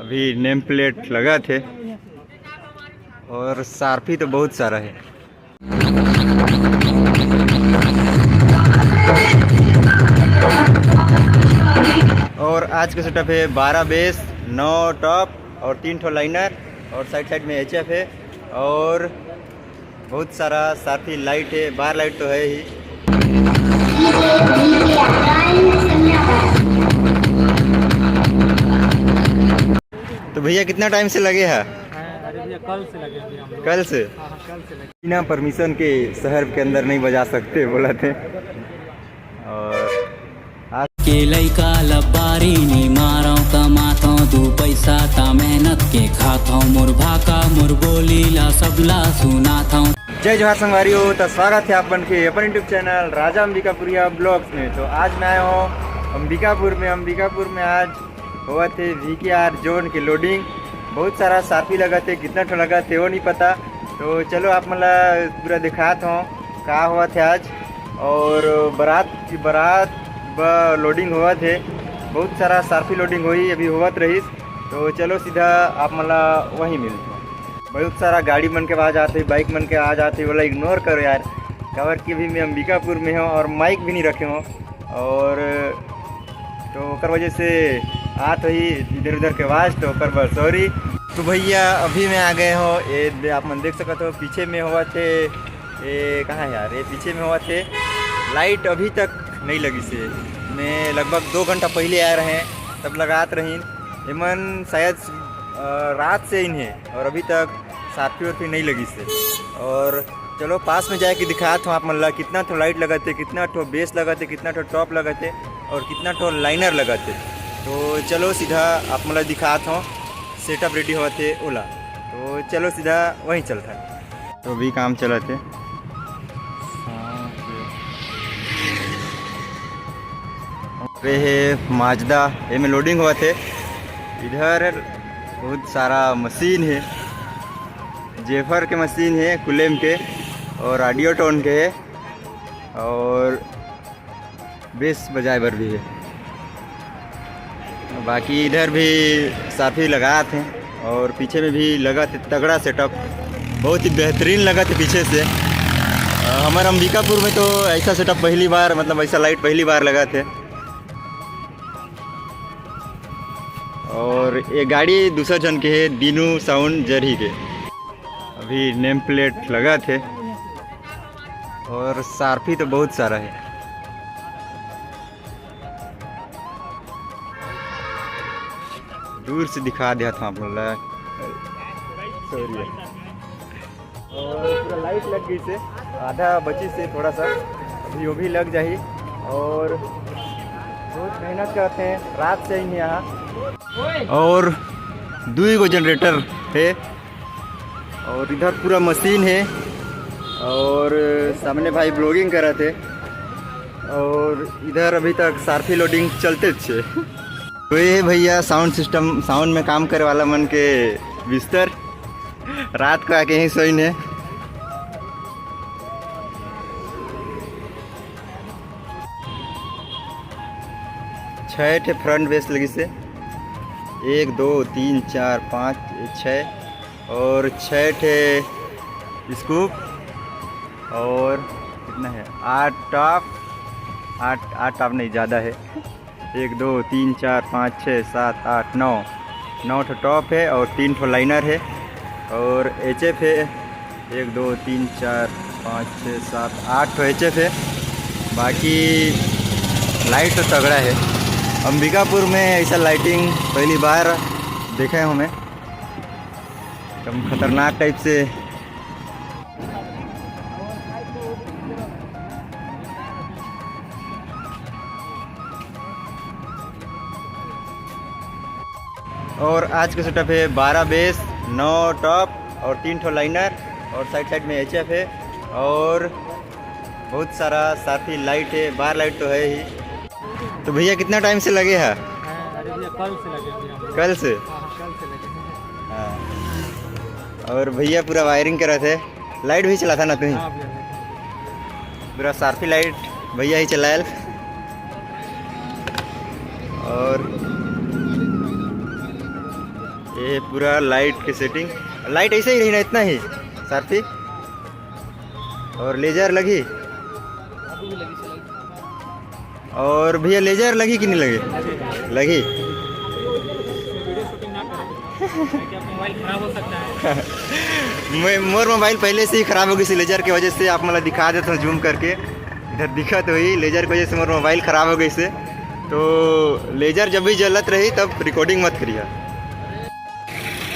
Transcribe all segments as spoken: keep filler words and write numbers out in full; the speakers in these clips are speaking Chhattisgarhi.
अभी नेम प्लेट लगा थे और सारफी तो बहुत सारा है। और आज के सेटअप है बारह बेस, नौ टॉप और तीन ठो लाइनर और साइड साइड में एचएफ है और बहुत सारा सारफी लाइट है, बार लाइट तो है ही। तो भैया कितना टाइम से लगे है? अरे भैया कल से लगे भैया हम लोग। कल से? हाँ, हाँ, कल से लगे। बिना परमिशन के शहर के अंदर नहीं बजा सकते बोला थे। और आज के लइका लबारी नी मारव, कमाथव दू पैसा ता मेहनत के खाथव, मोर भाका मोर बोली ला सबला सुनाथव। जय जोहार संगवारी हो, तो स्वागत है आप मन के अपन YouTube चैनल राजा अंबिकापुरिया ब्लॉग्स में। तो आज मैं आया हूँ अंबिकापुर में। अंबिकापुर में आज होवत हे वीके आर जोन के लोडिंग। बहुत सारा सारफी लगत हे, कितना ठो लगत हे वो नहीं पता। तो चलो आप मन ला पूरा दिखात हूँ का होवत हे आज। और बारात की बारात ब लोडिंग होवत हे, बहुत सारा सारफी लोडिंग होई अभी होवत रहीस। तो चलो सीधा आप मन ला वहीं मिलत हूँ। बहुत सारा गाड़ी मन के आवाज आते, बाइक मन के आवाज आते, वाला इग्नोर करो यार, काबर कि अभी मैं अंबिकापुर में हूँ और माइक भी नहीं रखे हूँ। और तो ओकर वजह से आत होही इधर उधर के आवाज, तो ओकर बर सॉरी। तो भैया अभी मैं आ गए हो, ये दे-, आप मन देख सकत हो पीछे में होवत हे, ये कहाँ है यार, ये पीछे में होवत हे, लाइट अभी तक नहीं लगिस हे। मैं लगभग दो घंटा पहले आए रहे, तब लगात रहीन। एमन शायद अ, रात से इन हे और अभी तक सारफी उरफी नहीं लगिस हे। और चलो पास में जाके दिखात हूँ आप मन ला कितना ठो लाइट लगत हे, कितना ठो बेस लगत हे, कितना ठो टॉप लगत हे और कितना ठो लाइनर लगत हे। तो चलो सीधा आप मन ला दिखात हूँ, सेटअप रेडी होवत हे ओला। तो चलो सीधा वहीं चलत हन। तो भी काम चलत हे। ये हे माजदा, एमे लोडिंग होवत हे। इधर बहुत सारा मशीन हे, जेफर के मशीन हे, कुलेम के और ऑडियो टोन के हे और बेस बजाए बर भी हे। बाकी इधर भी सारफी लगात हे और पीछे में भी लगत हे तगड़ा सेटअप, बहुत ही बेहतरीन लगत हे पीछे से। अ, हमर अंबिकापुर में तो ऐसा सेटअप पहली बार, मतलब ऐसा लाइट पहली बार लगत हे। और ये गाड़ी दूसरा झन के हे, दीनू साउंड जरही के। अभी नेम प्लेट लगत हे और सारफी तो बहुत सारा हे। दूर से दिखा देत हूँ आप मन ला। सॉरी। और पूरा लाइट लग गई से, आधा बची से थोड़ा सा, अभी वो भी लग जाही। और बहुत मेहनत करते हैं, रात से ही यहाँ। और दुई गो जनरेटर हे और इधर पूरा मशीन हे और सामने भाई ब्लॉगिंग करत हे और इधर अभी तक सारफी लोडिंग चलते छे। तो ये हे भैया साउंड सिस्टम, साउंड में काम करे वाला मन के बिस्तर, रात को आके यहीं सोइन हे। छः ठे फ्रंट बेस लगिस हे, एक दो तीन चार पाँच छः, और छः ठे स्कूप और कितना है, आठ टॉप, आठ, आठ टॉप नहीं, ज़्यादा है, एक दो तीन चार पाँच छः सात आठ नौ, नौ ठो टॉप है और तीन ठो लाइनर है और एचएफ है, एक दो तीन चार पाँच छः सात आठ ठो एचएफ है। बाकी लाइट तो तगड़ा है। अंबिकापुर में ऐसा लाइटिंग पहली बार देखे हूँ मैं, एकदम खतरनाक टाइप से। और आज के सेटअप है बारह बेस, नौ टॉप और तीन ठो लाइनर और साइड साइड में एचएफ है और बहुत सारा सारफी लाइट है, बार लाइट तो है ही। तो भैया कितना टाइम से लगे है? अरे भैया कल से लगे भैया हम लोग। कल से? हाँ, हाँ, कल से लगे। हाँ। और भैया पूरा वायरिंग करत हे, लाइट भी चलाथा ना तुही? हाँ भैया, लाइट। पूरा सारफी लाइट भैया ही चलायल। और ये पूरा लाइट के सेटिंग, लाइट ऐसे ही रही ना, इतना ही सारथी। और लेजर लगी, और भैया लेजर लगी कि नहीं लगी? लगी। मोर मोबाइल पहले से ही खराब हो गई लेजर की वजह से। आप मला दिखा देता हूँ जूम करके, इधर दिखत होही, लेजर की वजह से मोर मोबाइल खराब हो गई से। तो लेजर जब भी जलत रही तब रिकॉर्डिंग मत करिए।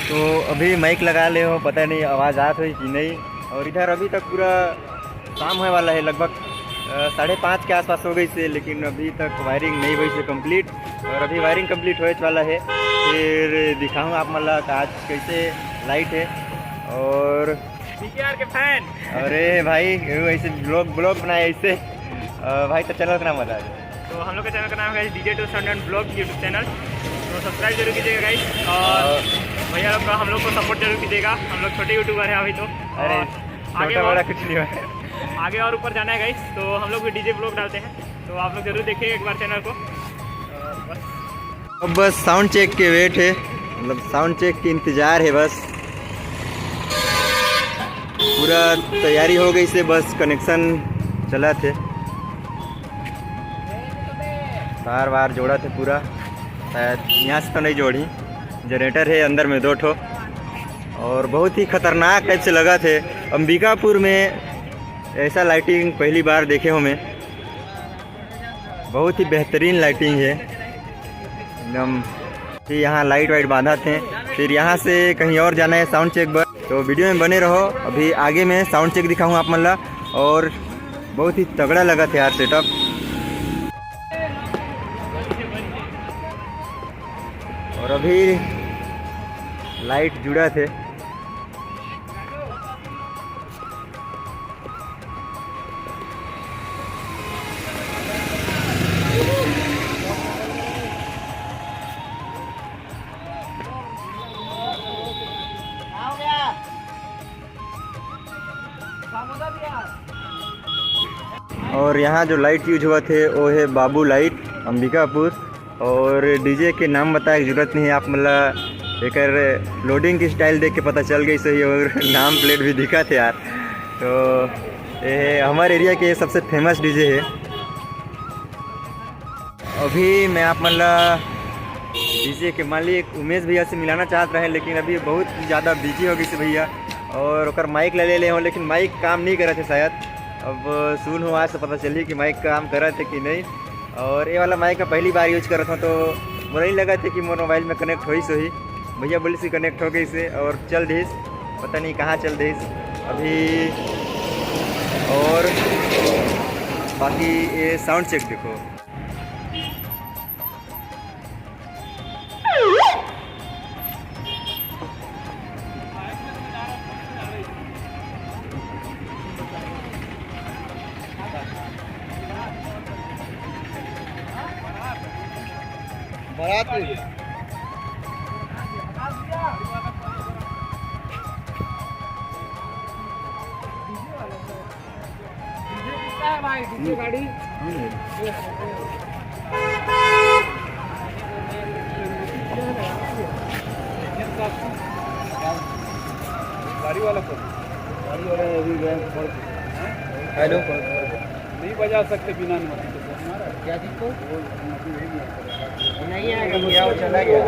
तो अभी माइक लगा ले हो, पता नहीं आवाज़ आत होही कि नहीं। और इधर अभी तक पूरा शाम होए वाला है, लगभग अ, साढ़े पाँच के आसपास हो गई से, लेकिन अभी तक वायरिंग नहीं हुई से कंप्लीट। और अभी वायरिंग कंप्लीट होए वाला है, फिर दिखाऊँ आप मतलब आज कैसे लाइट है। और पीकेआर के फैन। अरे भाई, वो ऐसे ब्लॉग ब्लॉग बनाए ऐसे। अ, भाई, तो चैनल का नाम बता दे। तो हम लोग का चैनल का नाम है DJ two sound and blog YouTube channel. तो सब्सक्राइब जरूर कीजिएगा गाइस। और भैया लोग का, हम लोग को सपोर्ट जरूर कीजिएगा। हम लोग छोटे यूट्यूबर हैं अभी तो। अरे, और आगे छोटा और बड़ा कुछ नहीं है। आगे और ऊपर जाना है गाइस, तो हम लोग भी डीजे ब्लॉग डालते हैं, तो आप लोग जरूर देखिए एक बार चैनल को। और बस। अब बस साउंड चेक के वेट है, मतलब साउंड चेक के इंतज़ार है बस। पूरा तैयारी हो गई से, बस कनेक्शन चलत है, तार वार जोड़त है पूरा। शायद यहाँ से तो नहीं जोड़ी, जनरेटर है अंदर में दो ठो। और बहुत ही खतरनाक टाइप से लगत है। अंबिकापुर में ऐसा लाइटिंग पहली बार देखे हो मैं, बहुत ही बेहतरीन लाइटिंग है एकदम। फिर यहाँ लाइट वाइट बांधत हैं, फिर यहाँ से कहीं और जाना है साउंड चेक बर। तो वीडियो में बने रहो, अभी आगे में साउंड चेक दिखाऊँ आप मन ला। और बहुत ही तगड़ा लगत है यार सेटअप। और अभी लाइट जुड़त है। और यहाँ जो लाइट यूज होवत हे, वो है बाबू लाइट, अंबिकापुर। और डीजे के नाम बताए के जरूरत नहीं है, आप मन ला एकर लोडिंग की स्टाइल देख के पता चल गई सही, और नाम प्लेट भी दिखत हे यार। तो ये है हमारे एरिया के सबसे फेमस डीजे है। अभी मैं आप मन ला डीजे के मालिक उमेश भैया से मिलाना चाहत रहे, लेकिन अभी बहुत ज़्यादा बिजी हो गई से भैया, और ओकर माइक ले ले हो, लेकिन माइक काम नहीं करत है शायद। अब सुन हो आज तो पता चली कि माइक काम करत है कि नहीं। और ये वाला माइक मैं पहली बार यूज करत हूँ, तो मोला नहीं लगत है कि मोर मोबाइल में कनेक्ट होइस होही। भैया बोलिस कि कनेक्ट हो गई से और चल दिस, पता नहीं कहाँ चल दिस अभी। और बाकी ये साउंड चेक देखो। बारात में। गाड़ी वाला कौन? गाड़ी वाला अभी गए। हेलो। नहीं बजा सकते बिना अनुमति के। क्या चीज को? नहीं आएगा, गया, वो चला गया।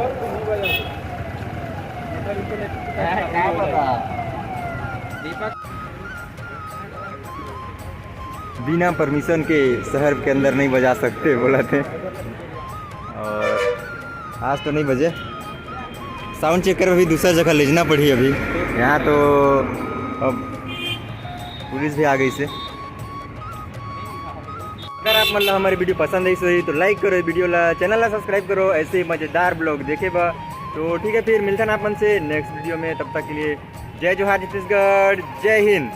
क्या पता। दीपक। बिना परमिशन के शहर के अंदर नहीं बजा सकते बोला थे। और आज तो नहीं बजे, साउंड चेक कर अभी दूसरा जगह लेजना पड़ी अभी। यहाँ तो अब पुलिस भी आ गई से। अगर आप मन ला हमारी वीडियो पसंद आई सही तो लाइक करो वीडियो ला, चैनल ला सब्सक्राइब करो ऐसे ही मजेदार ब्लॉग देखे बा। तो ठीक है, फिर मिलता ना आप मन से नेक्स्ट वीडियो में, तब तक के लिए जय जोहार छत्तीसगढ़, जय हिंद।